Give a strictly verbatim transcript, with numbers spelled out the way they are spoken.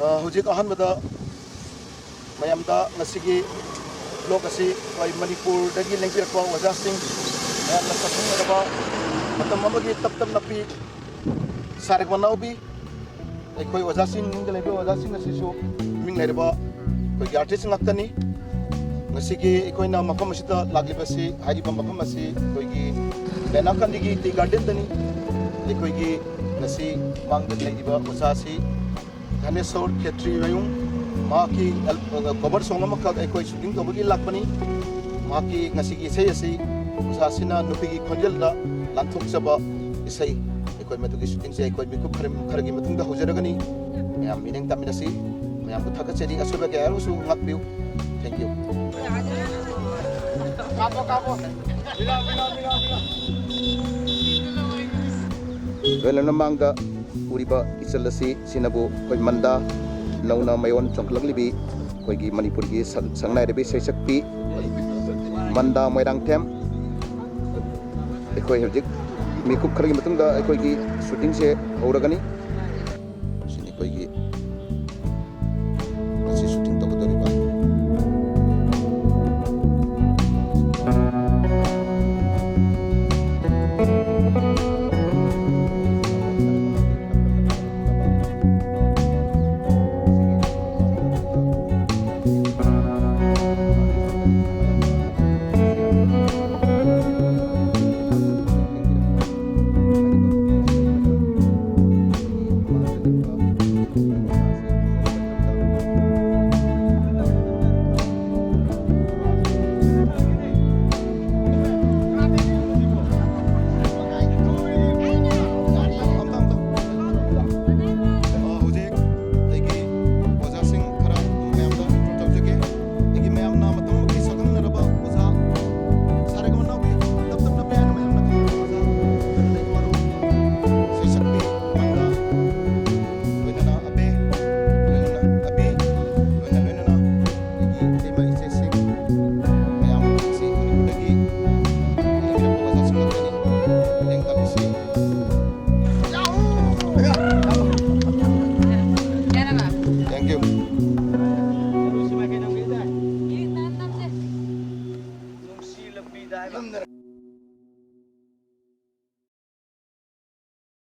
ꯑ, ꯍꯧꯖꯤꯛ ꯑꯍꯥꯟꯕꯗ ꯃꯌꯥꯝꯗ ꯉꯁꯤꯒꯤ ꯕ꯭ꯂꯣꯛ ꯑꯁꯤ ꯑꯩꯈꯣꯏ ꯃꯅꯤꯄꯨꯔꯗꯒꯤ ꯂꯦꯡꯕꯤꯔꯛꯄ ꯑꯣꯖꯥꯁꯤꯡ ꯃꯌꯥꯝꯅ ꯆꯠꯊꯣꯛꯅꯔꯕ ꯃꯇꯝ ꯑꯃꯒꯤ ꯇꯞ ꯇꯞ ꯅꯞꯄꯤ ꯁꯥꯔꯛ ꯃꯅꯥꯎꯕꯤ ꯑꯩꯈꯣꯏ ꯑꯣꯖꯥꯁꯤꯡ ꯃꯅꯨꯡꯗ ꯂꯩꯕ ꯑꯣꯖꯥꯁꯤꯡ ꯑꯁꯤꯁꯨ ꯃꯃꯤꯡ ꯂꯩꯔꯕ ꯑꯩꯈꯣꯏꯒꯤ ꯑꯥꯔꯇꯤꯁ ꯉꯥꯛꯇꯅꯤ꯫ ꯉꯁꯤꯒꯤ ꯑꯩꯈꯣꯏꯅ ꯃꯐꯝ ꯑꯁꯤꯗ ꯂꯥꯛꯂꯤꯕꯁꯤ, ꯍꯥꯏꯔꯤꯕ ꯃꯐꯝ ꯑꯁꯤ ꯑꯩꯈꯣꯏꯒꯤ ꯃꯦꯅꯥꯀꯥꯟꯗꯤꯒꯤ ꯇꯤ ꯒꯥꯔꯗꯦꯟꯗꯅꯤ꯫ ꯑꯩꯈꯣꯏꯒꯤ ꯉꯁꯤ ꯃꯥꯡꯗ ꯂꯩꯔꯤꯕ ꯑꯣꯖꯥ ꯑꯁꯤ ꯙꯅꯦꯁꯣꯔ ꯈꯦꯇ꯭ꯔꯤ ꯃꯌꯨꯝ꯫ ꯃꯍꯥꯛꯀꯤ ꯑꯦꯜ-, ꯀꯣꯚꯔ ꯁꯣꯡ ꯑꯃꯈꯛ ꯑꯩꯈꯣꯏ ꯁꯨꯇꯤꯡ ꯇꯧꯕꯒꯤ ꯂꯥꯛꯄꯅꯤ꯫ ꯃꯍꯥꯛꯀꯤ ꯉꯁꯤꯒꯤ ꯏꯁꯩ ꯑꯁꯤ ꯑꯣꯖꯥꯁꯤꯅ ꯅꯨꯄꯤꯒꯤ ꯈꯣꯟꯖꯦꯜꯗ ꯂꯥꯟꯊꯣꯛꯆꯕ ꯏꯁꯩ, ꯑꯩꯈꯣꯏ ꯃꯗꯨꯒꯤ ꯁꯨꯇꯤꯡꯁꯦ ꯑꯩꯈꯣꯏ ꯃꯤꯀꯨꯞ ꯈꯔ, ꯈꯔꯒꯤ ꯃꯇꯨꯡꯗ ꯍꯧꯖꯔꯒꯅꯤ꯫ ꯃꯌꯥꯝ ꯃꯤꯠꯌꯦꯡ ꯇꯥꯃꯤꯟꯅꯁꯤ꯫ ꯃꯌꯥꯝꯕꯨ ꯊꯥꯒꯠꯆꯔꯤ꯫ ꯑꯁꯣꯏꯕ ꯀꯌꯥ ꯌꯥꯎꯔꯁꯨ ꯉꯥꯛꯄꯤꯌꯨ꯫ Thank you꯫ ꯂꯣꯏꯅ ꯃꯃꯥꯡꯗ ꯎꯔꯤꯕ ꯏꯆꯜ ꯑꯁꯤ, ꯁꯤꯅꯕꯨ ꯑꯩꯈꯣꯏ ꯃꯟꯗꯥ ꯅꯧꯅ ꯃꯌꯣꯟ ꯆꯣꯡꯈꯠꯂꯛꯂꯤꯕꯤ ꯑꯩꯈꯣꯏꯒꯤ ꯃꯅꯤꯄꯨꯔꯒꯤ ꯁꯛ-, ꯁꯛꯅꯥꯏꯔꯕꯤ ꯁꯩꯁꯛꯄꯤ ꯃꯟꯗꯥ ꯃꯣꯏꯔꯥꯡꯊꯦꯝ꯫ ꯑꯩꯈꯣꯏ ꯍꯧꯖꯤꯛ ꯃꯤꯀꯨꯞ ꯈꯔꯒꯤ ꯃꯇꯨꯡꯗ ꯑꯩꯈꯣꯏꯒꯤ ꯁꯨꯇꯤꯡꯁꯦ ꯍꯧꯔꯒꯅꯤ꯫